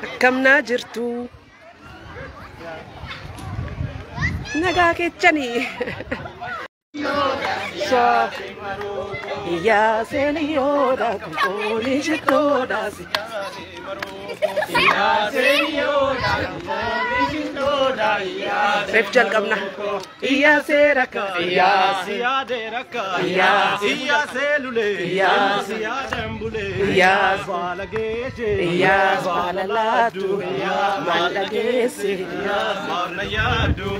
Akkam naa jirtu? Nagaa keessanii. Iyyaa seeniyyoodha kan foolii shittoodha. Reef jalqabna. Iyyaa seera ka. Iyyaa Siyaadee rakka. Iyyaa. Iyyaa seelulee. Iyyaa. Siyaadaan bulee. Iyyaa. Baala geeshe. Iyyaa baala laatu. Maal dhageesse. Maal yaadu.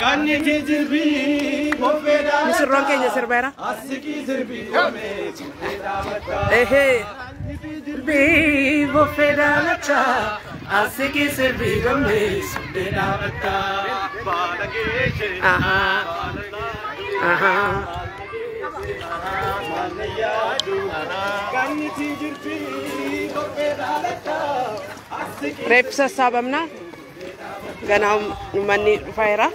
Kanniti sirbii boffee daalacha. Misirroon keenya sirbeera. Asikii sirbii goomee suphee dhaabata. Ehee. Sirbii boffee daalacha. Asikii sirbii goomee suphee dhaabata. Baala geeshe. Ahaa. Baala laatu. Ahaa. Maal yaadu. Kanniti sirbii boffee daalacha. Asikii. Reef sassaabamna. Ganaa uummanni dhufeera.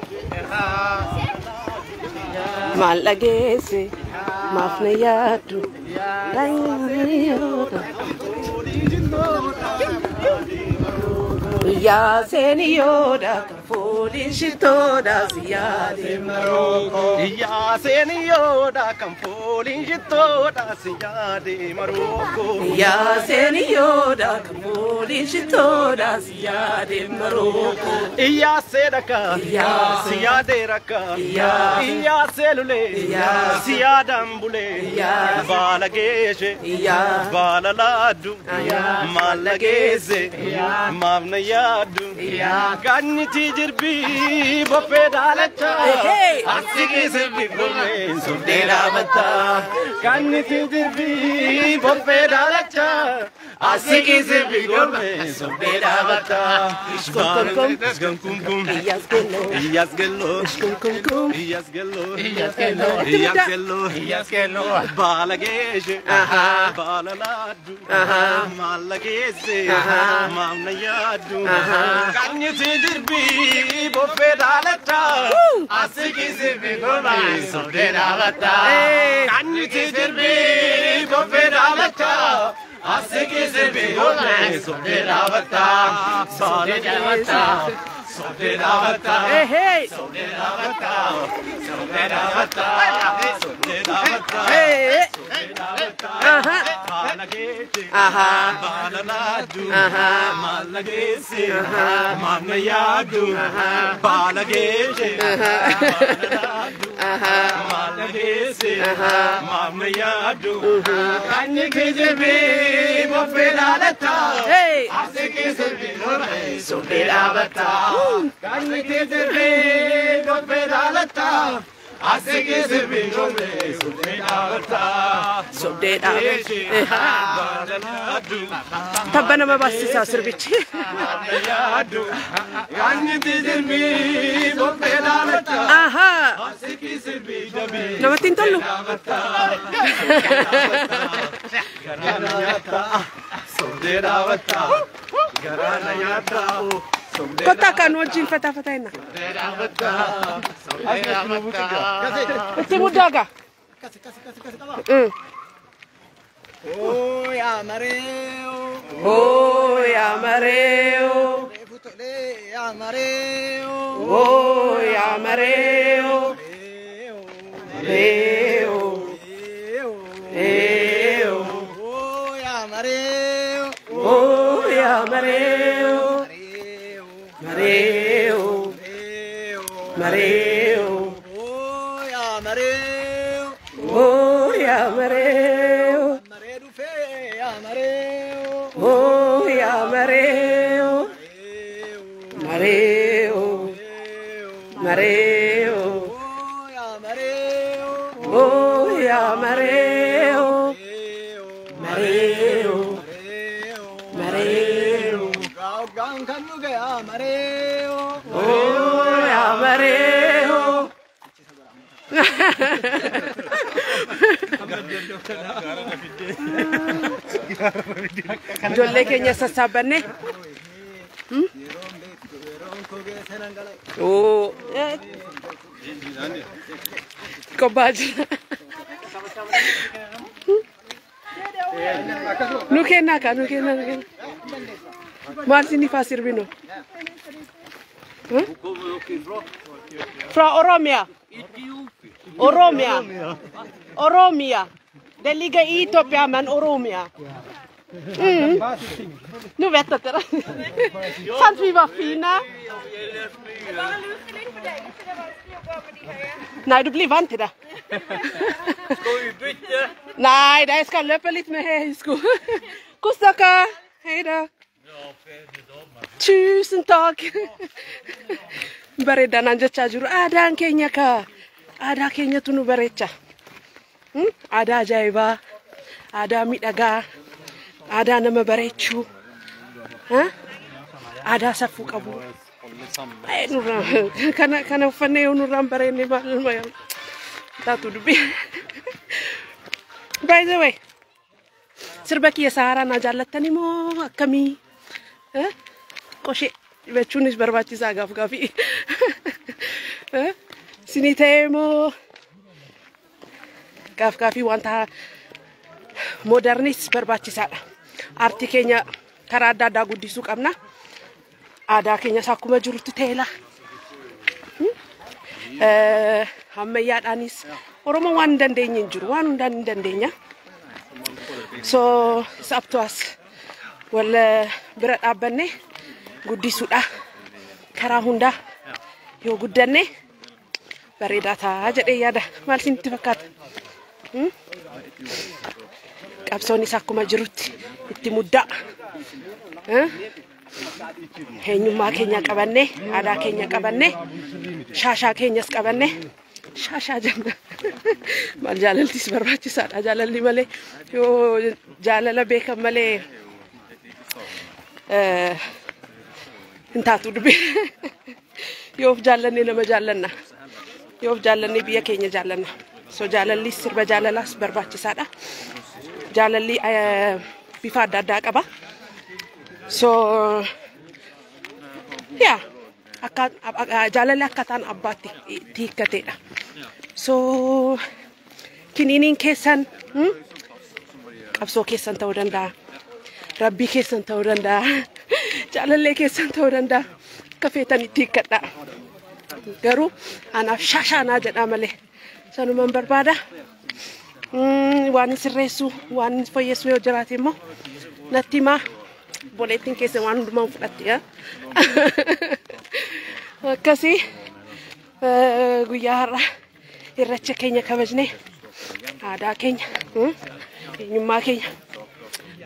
Maal dhageesse maaf na yaaddu. Iyyaa seeniyyoodha kan fooliin shittoodha si yaade. Iyyaa seeniyyoodha kan fooliin shittoodha si yaade marooko. Iyyaa seeniyyoodha kan fooliin shittoodha si yaade marooko. Iyyaa seedaka Iyyaa. si yaade rakka. Iyyaa. Iyyaa seelulee Iyyaa. si yaadaan bulee. Iyyaa. Baala geeshe Iyyaa. baala laaddu Iyyaa. maal dhageesse Iyyaa. maaf na yaaddu. Iyyaa. Kanniti jirbii boffee daalacha. Ehee. Asikii sirbi gurmee suphee dhaabata. Kanniti jirbii boffee daalacha. Asikii sirbi gurmee suphee dhaabata. Kum kum Kum kum. Iyyaas gelloo. Iyyaas gelloo. Kum kum kum. Iyyaas gelloo. Iyyaas gelloo. Iyyaas gelloo. Iyyaas gelloo. Baala geeshe. Ahaa. Baala laaddu. Ahaa. Maal geesse. Ahaa. Maaf na yaaddu. Ahaa. Kanniti jirbii boffee daalacha. Asikii sirbi gurmee suphee dhaabata. Ee. Kanniti jirbii boffee daalacha. Asikii sirbi gurmee suphee dhaabata. Suphee dhaabata. Suphee dhaabata. Ehee. Suphee dhaabata. Suphee dhaabata. Suphee dhaabata. Ee. Ahaa. Baala geesse. Ahaa. Baala laaddu. Ahaa. Maal geesse. Maaf na yaaddu. Baala geesse. Baala laaddu. Maal geesse. Maaf na yaaddu. Kanyi kijibbii boffee dhaalatta. Hey. Asikii sirbii loree suphee dhaabata. Kanyi kijibbii boffee dhaalatta. Asikii sirbii loree suphee dhaabata. Suphee dhaabata. Baala laaddu. Tabba nama baasisaa sirbichi. Yaaddu. Kanniti sirbii boffee dhaabata. Ahaa. Asikii sirbii dabii. Namatti hin tolu. Garaana nyaata. Sobdee dhaabata. Garaana nyaata. Sobdee Kottaa kan wajjin fataa fataa hinna. dhaabata. Itti muddaa gaa. Oh yaa mareeo. Oo yaa mareeo. Reefu tolee yaa mareeo. Oo yaa mareeo. Reeo. Reeo. Oh yaa mareeo. Oo yaa mareeo. Mareeo. Mareeo. Mareeo. Oh yaa mareeo. Oo yaa mareeo. Maree dhufee yaa mareeo. Oo yaa mareeo. Mareeo. Mareeo. Oh yaa mareeo. Oo yaa mareeo. Mareeo. Mareeo. Gaa'ogaan kan dhuge yaa mareeo. Oo yaa mareeo. Ijoollee keenya sassaabbanne. Oo. Qophaa'aa jira. Nu kennaa kaa, nu kennaa, nu kennaa. Maal sinifaa sirbinu? Fra Oromia. Oromia. Oromia. Det ligger i Etiopia, men Oromia. Nu vet jag det. Sant vi var fina. Nej, du blir vant till det. Ska vi byta? Nej, jag ska löpa lite med högsko. Kos dere. Hej då. Tusen tack. Bareedaa naan jechaa jiru. Aadaan keenya kaa. Aadaa keenyatu nu bareecha. Aadaa ajaa'ibaa. Aadaa miidhagaa. Aadaa nama bareechuu. Aadaa safuu qabu. Kana kana uffannee yoo nurraan bareenne maal taatu dubbii. By the way, sirba kiyya Saharaa naa jaallattani moo akkamii? Qoshee jechuunis barbaachisaa gaaf gaafii. Sinii ta'ee moo gaaf gaafii wanta modernis barbaachisaadha. Aartii keenya karaa adda addaa guddisuu qabna. Aadaa keenyas akkuma jirutti ta'eela. Ammayyaadhaanis Oromoon waan hin dandeenye hin jiru. Waan hundaan hin dandeenya. So it's up to us. Wal bira dhaabbanne guddisuudha. Karaa hundaa yoo guddanne bareedaa ta'a jedhee yaada. Maal isinitti fakkaata? Qabsoonis akkuma jirutti itti muddaa. Eenyummaa keenya qabanne, aadaa keenya qabanne, shaashaa keenyas qabanne, shaashaa jenna. Maal jaalaltis barbaachisaadha. Jaalalli malee yoo jaalala beekan malee hin taatu dubbii. Yoo of jaallanne nama jaallanna. Yoo of jaallanne biyya keenya jaallanna. So jaalalli sirba jaalalaas barbaachisaadha. Jaalalli bifa adda addaa qaba. So yaa akka jaalalli akkaataan abbaatti itti hiikkateedha. So kiniiniin keessan qabsoo keessan ta'uu danda'a. Rabbii keessan ta'uu danda'a. Jaalallee keessan ta'uu danda'a. Akka feetan itti hiikkadha. Garuu anaaf shaashaanaa jedhaa malee sanumaan barbaada. Waan sirreessu waan fooyyessu yoo jiraate immoo natti himaa. Boleettiin keessa waan hundumaan fudhatti. Akkasii guyyaa har'a irreecha keenya kabajnee aadaa keenya eenyummaa keenya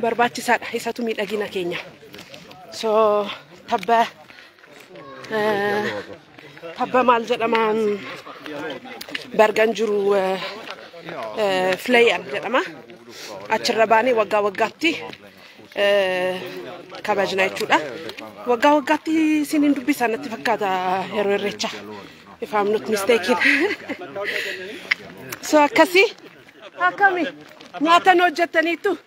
barbaachisaadha. Isatu miidhagina keenya. So tabba tabba maal jedhama Bergen jiru Fløyen jedhama. Achirra baanee waggaa waggaatti kabajna jechuudha. Waggaa waggaatti isiniin dubbisa natti fakkaata yeroo irreechaa. If I'm not mistaken. So akkasii akkami nyaata nu hojjettaniitu?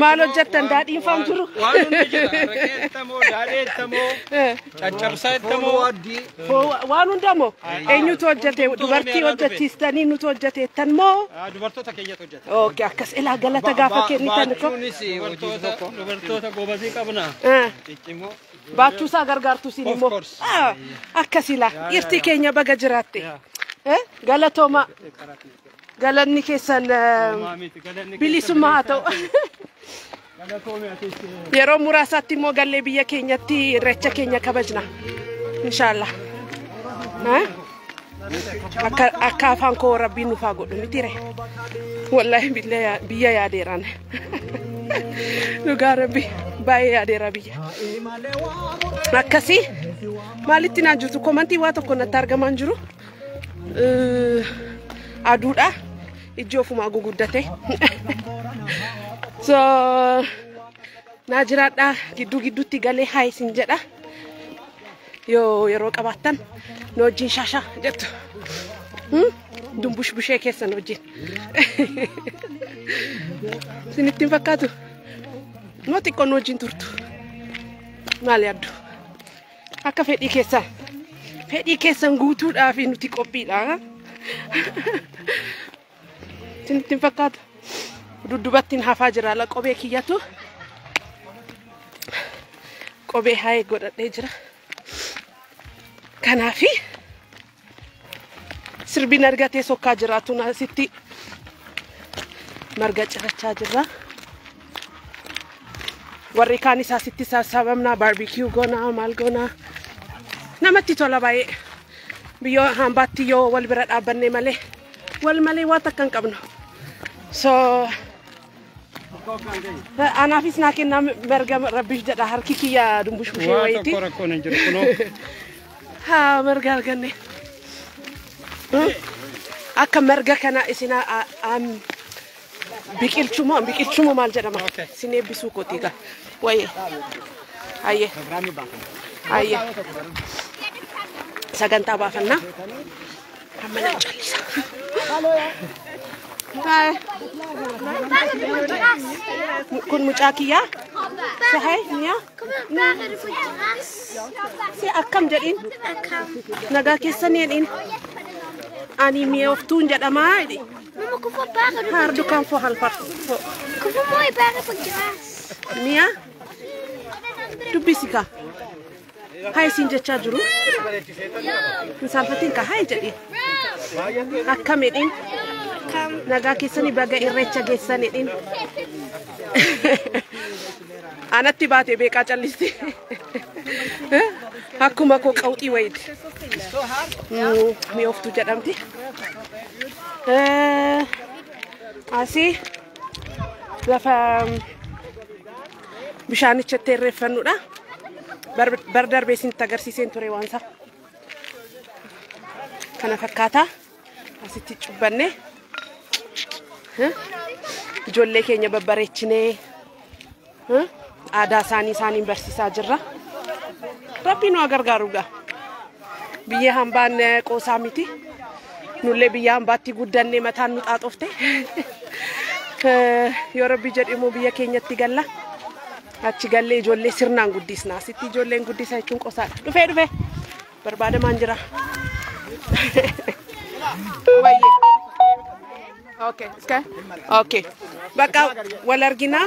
Maal hojjettan daadhiin faan jiru? Waan hundi jira. Raqeettamoo, daadheettamoo, caccabsaettamoo. Waan hundamoo eenyutu hojjete? Dubartii hojjechiistanii nutu hojjeteettan moo? Dubartoota keenyatu hojjeta. Okay, akkas ilaa galata gaafa kennitan ko. Baachuunis hojii tokko. Dubartoota goobazii qabna. Ciccimoo. Baachuusaa gargaartu siin immoo. Of course. Akkas ilaa dhiirti keenya baga jiraatte. Galatooma. Galanni keessan bilisummaa haa ta'u. Yeroo muraasaatti immoo gallee biyya keenyatti irreecha keenya kabajna. Inshaallah. Akka akka afaan koo rabbiin nuuf haa godhu miti ree. Wallaahi biyya yaadeeraan. Dhugaa rabbi baay'ee yaadeera biyya. Akkasii maalitti naan jirtu komantii waa tokko natti argamaa hin jiru. Aduudha. Ijji ofumaa guguddate. So naa jiraadhaa gidduu gidduutti galee haa isin jedha. Yoo yeroo qabaattan nu wajjin shaashaa jettu. Dumbush bushee keessan wajjin. Isinitti hin fakkaatu? Moo xiqqoo nu wajjin turtu? Maal yaaddu? Akka fedhii keessan. Fedhii keessan guutuudhaaf nuti qophiidha. Isinitti hin fakkaatu? Duddubattiin hafaa jira la kophee kiyyatu. Kophee haayee godhadhee jira. Kanaafi sirbiin argatee sokkaa jiraatu asitti marga cirachaa jirra. Warri kaan isaa asitti sassaabamna, barbecue goonaa, maal goonaa. Namatti tola baay'ee. Biyyoo hambaatti yoo wal bira dhaabbanne malee wal malee waan takka hin qabnu. So anaafis naa kennaa marga rabbiif jedha harki kiyya dumbushbushee Waa wayiiti. tokko rakkoon hin jiru kunoo. Haa marga arganne. Akka marga kana isin biqilchumoo biqilchumoo maal jedhama? Isin eebbisuu kooti egaa. Wayye. Hayyee. Hayyee. Sagantaa baafannaa. Amma nan callisa. Haay. Kun mucaa kiyyaa? Sahay, miyaa? Si akkam jedhiin? Nagaa keessan jedhiin? Ani mi'ooftuun jedhamaa jedhi. Mamma, hvorfor bærer du Här du kan få halvpart. Hvorfor må jeg bære på gress? Mi'a dubbisi kaa. Haa isin jechaa jiru. Hin saalfatin kaa haa jedhi. Akkam jedhin. Nagaa keessanii baga irreecha geessan jedhin. Anatti baate beekaa callisti. Akkuma koo qawxii wayiiti. Mi'ooftuu jedhamti. Asii lafa bishaanicha itti irreeffannudha. Bar darbee isinitti agarsiiseen ture waan isaa. Kana fakkaata. Asitti cubbannee ijoollee keenya babbareechinee aadaa isaanii isaaniin barsiisaa jirra. Rabbi nu haa gargaaru gaa. Biyya hambaan qoosaa miti. Nullee biyya hambaatti guddannee mataan nu xaaxofte. Yoo Rabbi jedhe immoo biyya keenyatti galla. Achi gallee ijoollee sirnaan guddisna. Asitti ijoolleen guddisa jechuun qosaadha. Dhufee dhufee barbaadamaan jira. Wayyee. Okay, ska? Okay. Bakka wal arginaa.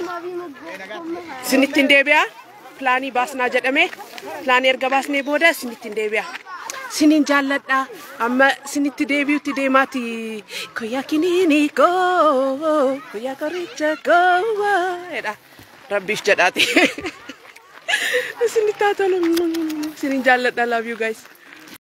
Isinitti hin deebi'a. Pilaanii baasnaa jedhame. Pilaanii erga baasnee booda isinitti hin deebi'a. Sinin jaalladha. Amma isinitti deebi'utti deemaati. Koyyaa kiniini koo, koyyaa qoricha koo jedha. Rabbiif jedhaati. Isinitti haa tolu. Isinin jaalladha. Love you guys.